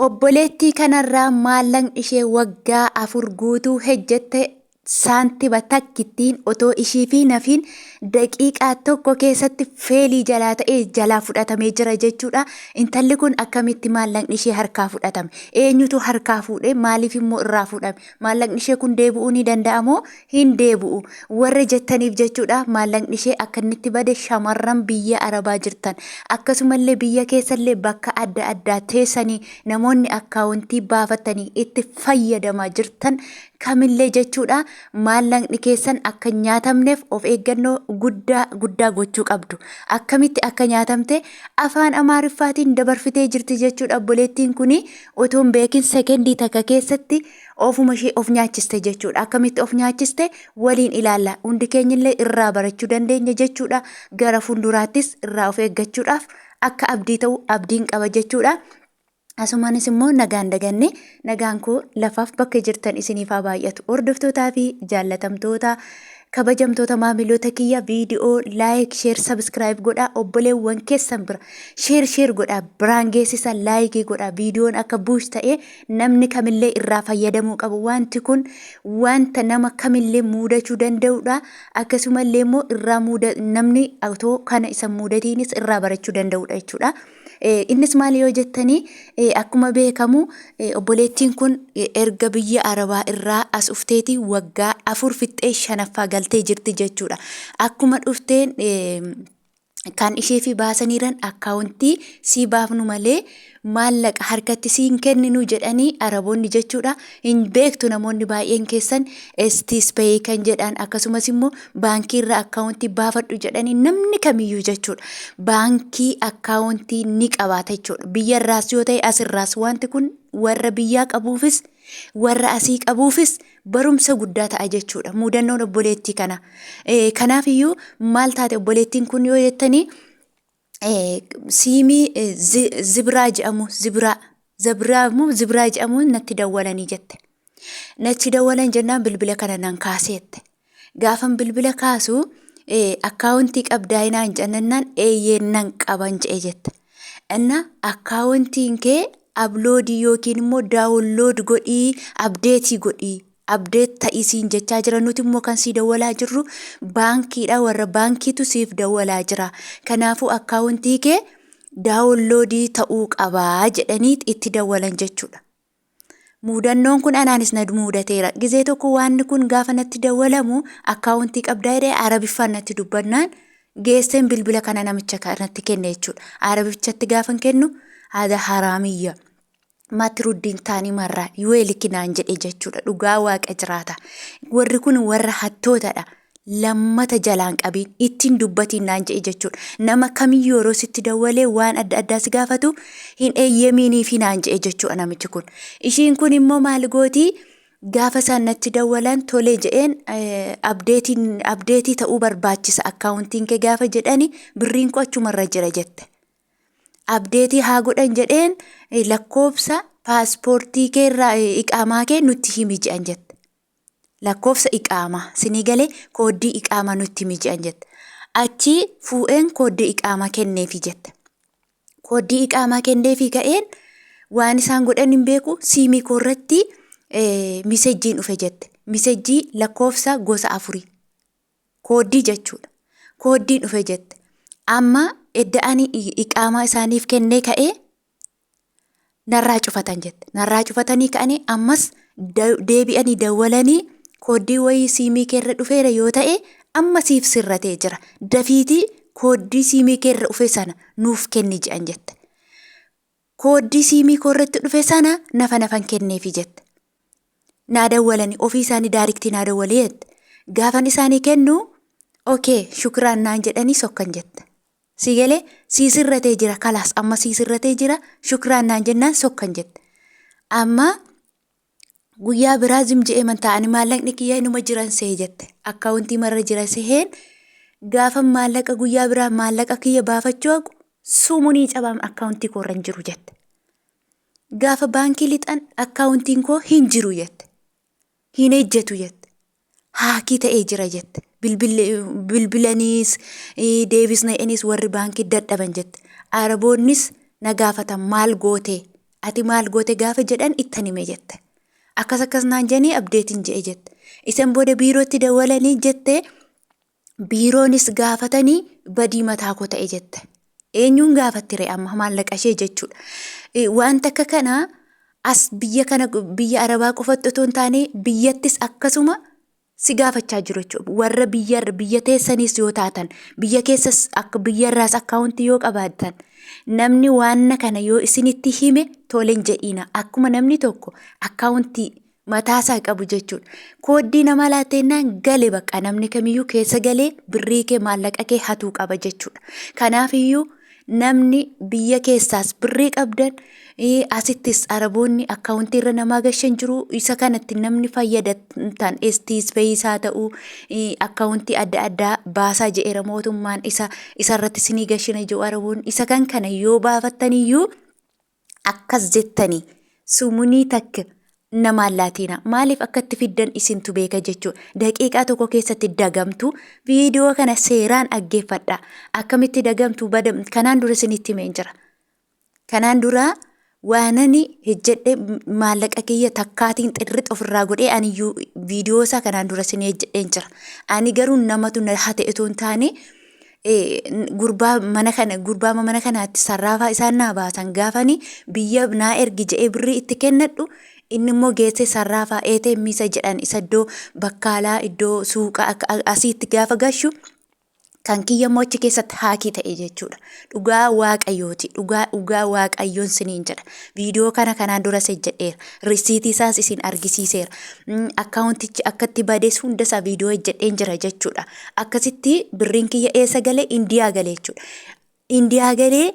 Obboleettii kanarraa maallaqni ishee waggaa 4 guutuu hejjette saantima takkittiin otoo ishiif hin hafiin daqiiqaa tokko keessatti feelii jalaa ta'ee jalaa fudhatamee jira jechuudha. Intalli kun akkamitti maallaqni ishee harkaa fudhatame? Eenyutu harkaa fuudhe? Maaliif immoo irraa fuudhame? Maallaqni ishee kun deebi'uu ni danda'a moo hin deebi'u? Warra jettaniif jechuudha maallaqni ishee akka inni itti bade shamarran biyya Arabaa jirtan akkasumallee biyya keessallee bakka adda addaa teessanii namoonni akkaawuntii baafattanii itti fayyadamaa jirtan kamillee jechuudha maallaqni keessan akka hin nyaatamneef of eeggannoo guddaa guddaa gochuu qabdu. Akkamitti akka nyaatamte afaan Amaariffaatiin dabarfitee jirti jechuudha obboleettiin kuni otoo hin beekin sekendii takka keessatti ofuma ishee of nyaachiste jechuudha. Akkamitti of nyaachiste waliin ilaalla. Hundi keenyillee irraa barachuu dandeenya jechuudha. Gara fuulduraattis irraa of eeggachuudhaaf akka abdii ta'u abdiin qaba jechuudha. Asumaanis immoo nagaan daganne nagaan koo lafaaf bakka jirtan isiniif haa baay'atu. Hordoftootaa fi jaallatamtoota kabajamtoota maamiloota kiyya viidiyoo like share subscribe godhaa obboleewwan keessan bira share share godhaa biraan geessisa laayikii godhaa viidiyoon akka buush ta'ee namni kamillee irraa fayyadamuu qabu wanti kun wanta nama kamillee muudachuu danda'udha akkasumallee immoo irraa muuda namni otoo kana isa muudatiinis irraa barachuu danda'udha jechuudha. Innis maal yoo jettanii akkuma beekamu obboleettiin kun erga biyya Arabaa irraa as dhufteeti waggaa 4 fixxee shanaffaa galtee jirti jechuudha. Akkuma dhufteen kan isheefi baasaniiran akkaawuntii sii baafnu malee maallaqa harkatti sii hin kenninu jedhanii Araboonni jechuudha. Hin beektu namoonni baay'een keessan STSpay kan jedhan akkasumas immoo baankii irraa akkaawuntii baafadhu jedhanii namni kamiyyuu jechuudha. Baankii akkaawuntii ni qabaata jechuudha. Biyya irraas yoo ta'e asirraas wanti kun warra biyyaa qabuufis warra asii qabuufis barumsa guddaa ta'a jechuudha. Muudannoon obboleettii kana. Kanaaf iyyuu maal taate obboleettiin kun yoo jettanii siimii zibraa jedhamu zibraa zabraa moo zibraa jedhamu natti dawwalanii jette. Natti dawwalan jennaan bilbila kana nan kaasee jette. Gaafan bilbila kaasu akkaawuntii qabdaa naan jennaan eeyyeen nan qaban jedhe jette. Inna akkaawuntiin kee uploadii yookiin immoo download godhii updateii godhii update ta'ii siin jechaa jira nuti immoo kan sii dawwalaa jirru baankiidha warra baankiitu siif dawwalaa jira. Kanaafuu akkaawuntii kee downloadii ta'uu qabaa jedhanii itti dawwalan jechuudha. Muudannoon kun anaanis na muudateera. Gizee tokko waanni kun gaafa natti dawwalamu akkaawuntii qabdaa jedhee Arabiffaan natti dubbannaan geesseen bilbila kana namicha kanatti kenne jechuudha. Arabichatti gaafan kennu haada haraamiyya. Matiruddiin taanii marraa yuweeliki naan jedhe jechuudha. Dhugaa waaqa jiraata. Warri kun warra hattootadha. Lammata jalaan qabiin ittiin dubbatiin naan jedhe jechuudha. Nama kamiyyuu yeroo sitti dawwalee waan adda addaa si gaafatu hin eeyyamiiniifi naan jedhe jechuudha namichi kun. Ishiin kun immoo maal gootii gaafa isaan natti dawwalan tole jedheen updateiin updateii ta'uu barbaachisa akkaawuntiin kee gaafa jedhani birriin koo achumarra jira jette. Updateii haa godhan jedheen lakkoofsa paaspoortii kee irraa iqaamaa kee nutti himi jedhan jette. Lakkoofsa iqaamaa sinii galee kooddii iqaamaa nutti himi jedhan jette. Achi fuudheen kooddii iqaamaa kenneefi jette. Kooddii iqaamaa kenneefi ka'een waan isaan godhan hin beeku siimii koo irratti misejjiin dhufe jette. Misejjii lakkoofsa gosa afurii. Kooddii jechuudha. Kooddiin dhufe jette. Amma edda ani iqaamaa isaaniif kennee ka'ee narraa cufatan jette. Narraa cufatanii ka'anii ammas deebi'anii dawwalanii kooddii wayii siimii keerra dhufeera yoo ta'e amma siif sirratee jira. Dafiitii kooddii siimii keerra dhufe sana nuuf kenni jedhan jette. Kooddii siimii koorratti dhufe sana nafa nafan kenneefi jette. Naa dawwalanii ofii isaanii daariktii naa dawwalii jette. Gaafan isaanii kennu okee shukraan naan jedhanii sokkan jette. Sii galee sii sirratee jira kalaas amma sii sirratee jira shukraan naan jennaan sokkan jette. Amma guyyaa biraa zim je'ee man taa'anii maallaqni kiyya inuma jiran see jette. Akkaawuntii marra jira seheen gaafa maallaqa guyyaa biraa maallaqa kiyya baafachuu haqu sumunii cabaam akkaawuntii koorra hin jiru jette. Gaafa baankii lixan akkaawuntiin koo hin jiru jette. Hin ejjetu jette. Haakii ta'ee jira jette. Bilbilaniis deebisna jedhaniis warri baankii dadhaban jette. Araboonnis na gaafatan maal gootee? Ati maal goote gaafa jedhan ittan hime jette. Akkas akkas naan jedhanii abdeetiin je'e jette. Isan booda biirootti dawwalanii jette, biiroonis gaafatanii badii mataa koo ta'e jette. Eenyuun gaafatti ree amma maallaqa ishee jechuudha. Wanta akka kanaa as biyya kana, biyya Arabaa qofatti otoo hin taane, biyyattis akkasuma si gaafachaa jiru jechuudha. Warra biyya biyya teessanis yoo taatan, biyya keessas akka biyyarraas akkaawuntii yoo qabaattan, namni waan kana yoo isinitti hime toleen jedhiina. Akkuma namni tokko akkaawuntii mataasaa qabu jechuudha. Kooddii namaa laattennaan gale, bakka namni kamiyyuu keessa galee birrii kee, maallaqa kee hatuu qaba jechuudha. Kanaafiyyuu namni biyya keessaas birrii qabdan, asittis Araboonni akkaawuntii irra namaa gashan jiru, isa kanatti namni fayyadamtan STSpace haa ta'u, akkaawuntii adda addaa baasaa jedheera mootummaan, isa isarratti isinii gashina jiru Araboonni. Isa kan kana yoo baafattaniyyuu akkas jettanii sumunii takka namaan laatina. Maaliif akka itti fiddan isintu beeka jechuudha. Daqiiqaa tokko keessatti dagamtu. Viidiyoo kana seeraan dhaggeeffadha. Akkamitti dagamtu kanaan dura isinitti himeen jira. Kanaan dura waanani hojjedhe, maallaqa kiyya takkaatiin xirrix ofirraa godhee, aniyyuu viidiyoo isaa kanaan dura isin hojjedheen jira. Ani garuu namatu na hate otoo hin taane, gurbaa mana kana, gurbaa mana kanaatti sarraafaa isaan naa baasan, gaafani biyya naa ergi jedhee birrii itti kennadhu, inni immoo geessee sarraafaa ATM isa jedhan, isa iddoo bakkaalaa, iddoo suuqa asiitti gaafa gashu, kan kiyya immoo achi keessatti hack ta'e jechuudha. Dhugaa Waaqayyooti. Dhugaa dhugaa Waaqayyoon siniin jedha. Viidiyoo kana kanaan dura hojjedheera. Risiitii isaas isin argisiiseera. Akkaawuntichi akkatti badees hunda isaa viidiyoo hojjedheen jira jechuudha. Akkasitti birriin kiyya eessa galee? Indiyaa galee jechuudha. Indiyaa galee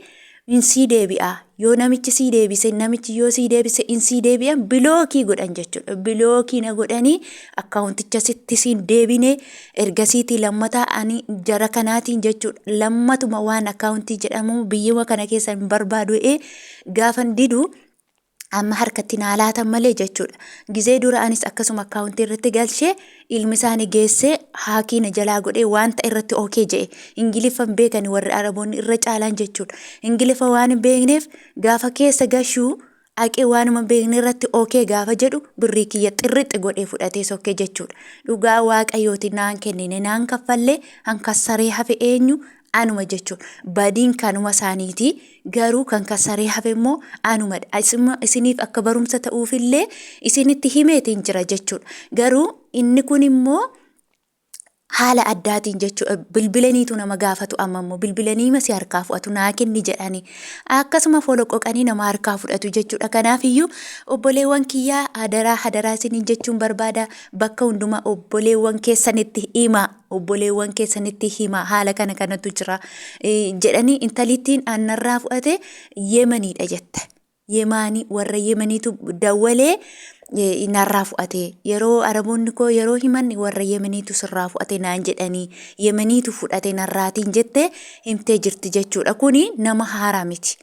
in sii deebi'a. Yoo namichi sii deebise, namichi yoo sii deebise, in sii deebi'an, block godhan jechuudha. Block na godhanii akkaawunticha sitti siin deebine. Ergasiitii lammataa ani jara kanaatiin jechuudha. Lammatuma waan akkaawuntii jedhamu biyyuma kana keessa hin barbaadu gaafan didu, amma harkatti naa laatan malee jechuudha. Gizee dura anis akkasuma akkaawuntii irratti galchee, ilmi isaanii geessee hack na jalaa godhee, wanta irratti okay jedhe. Ingiliffa hin beekani warri Araboonni irra caalaan jechuudha. Ingiliffa waan hin beekneef gaafa keessa gashuu haqee, waanuma hin beekne irratti okay gaafa jedhu, birrii kiyya xirrixi godhee fudhatee sokkee jechuudha. Dhugaa Waaqayyooti, naan kennine, naan kaffallee, hankassaree hafe eenyu? Anuma jechuudha. Badiin kanuma isaaniiti, garuu kan kassaree hafe immoo anumadha. Isiniif akka barumsa ta'uufillee isinitti himeetiin jira jechuudha. Garuu inni kun immoo haala addaatiin jechuudha. Bilbilaniitu nama gaafatu. Amma immoo bilbilanii masi harkaa fudhatu, naa kenni jedhanii akkasuma foloqoqanii nama harkaa fudhatu jechuudha. Kanaafiyyuu obboleewwan kiyyaa, hadaraa hadaraa isiniin jechuun barbaada, bakka hundumaa obboleewwan keessanitti himaa, obboleewwan keessanitti himaa, haala kana kanatu jira jedhanii. Intalittiin annarraa fudhate Yemaniidha jette. Yemaanii, warra Yemaniitu dawwalee narraa fudhate. Yeroo Araboonni koo yeroo himan, warra Yemaniitu sirraa fudhate naan jedhanii, Yemaniitu fudhate narraatiin jette himtee jirti jechuudha. Kuni nama haaraa miti.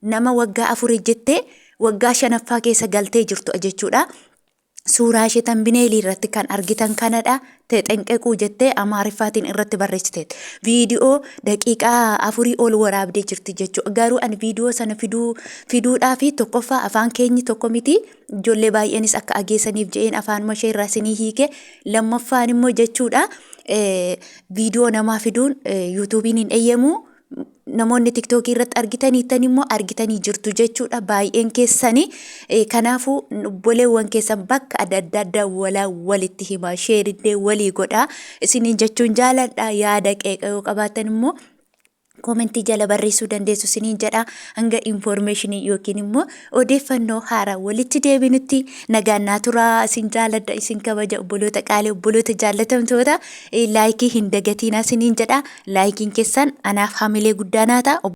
Nama waggaa 4 jettee, waggaa shanaffaa keessa galtee jirtu jechuudha. Suuraa ishee thumbnail irratti kan argitan kanadha. Texenqequu jettee Amaariffaatiin irratti barreessiteetti. Viidiyoo daqiiqaa 4 ol waraabdee jirti jechuudha. Garuu ani viidiyoo sana fiduudhaa fi tokkoffaa afaan keenyi tokko miti. Ijoollee baay'eenis akka ageessaniif je'een afaanuma ishee irraa isinii hiike. Lammaffaan immoo jechuudha, viidiyoo namaa fiduun YouTubeiin hin eeyyamu. Namoonni TikTokii irratti argitaniittan immoo argitanii jirtu jechuudha baay'een keessanii. Kanaafuu obboleewwan keessan bakka adda addaa dawwalaa walitti himaa, shareillee walii godhaa isiniin jechuun jaaladha. Yaada qeeqa yoo qabaattan immoo comment jala barreessuu dandeessu isiniin jedha. Hanga information yookiin immoo odeeffannoo haaraa walitti deebinutti nagaan naa turaa. Isin jaaladha, isin kabaja, obboloota qaalii, obboloota jaallatamtoota. Like hin dagatiinaa isiniin jedha. Likeiin keessan anaaf hamilee guddaa naa ta'a.